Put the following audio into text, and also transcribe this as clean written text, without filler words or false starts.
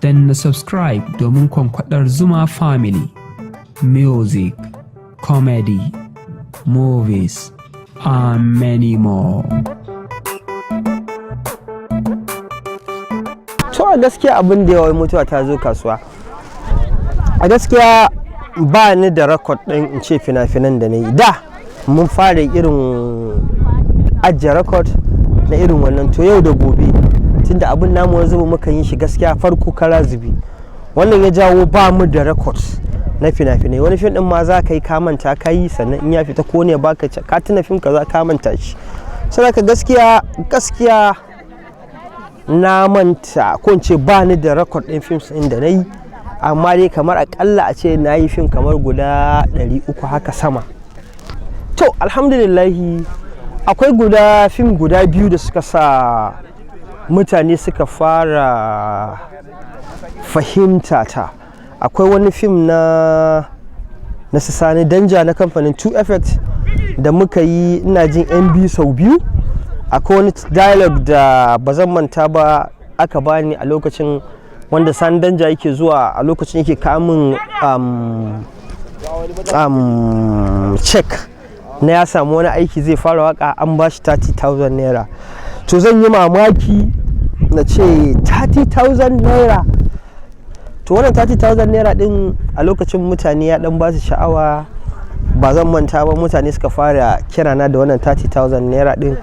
Danna subscribe domin kwankwadar Zuma Family. Music, comedy, movies, and many more. To, a gaskiya abin da yawa mutuwa ta zo kasuwa. A gaskiya ba ni da record ɗin in ce fina-finan da na yi. Da mun fara irin ajiye record na irin wannan. To, yau da gobe, tunda abin namu wani zuba muka yi shi gaskiya farko kara zubi, wannan ya jawo ba mu da record na fina-finai. Wani fim din ma za ka yi ka manta ka yi, sannan in ya fita ko ne baka ka tuna fim kaza, ka manta shi. Saboda gaskiya gaskiya na manta, ko in ce ba ni da record ɗin films ɗin da na yi, amma dai kamar akalla a ce na yi fim kamar guda 300 haka sama. To, alhamdulillahi, akwai guda fim guda biyu da suka sa mutane suka fara fahimta ta. Akwai wani fim na Sani Danja na kamfanin 2 Effect da muka yi, ina jin yan biyu sau biyu. Akwai wani dialogue da ba zan manta ba aka bani a lokacin, wanda Sani Danja yake zuwa a lokacin yake kamun check na ya samu wani aiki zai fara waka, an ba shi 30,000 naira. To, zan yi mamaki na ce 30,000 naira. To, wannan 30,000 naira din a lokacin mutane ya dan ba su sha'awa. Ba zan manta ba, mutane suka fara kirana da wannan 30,000 naira din.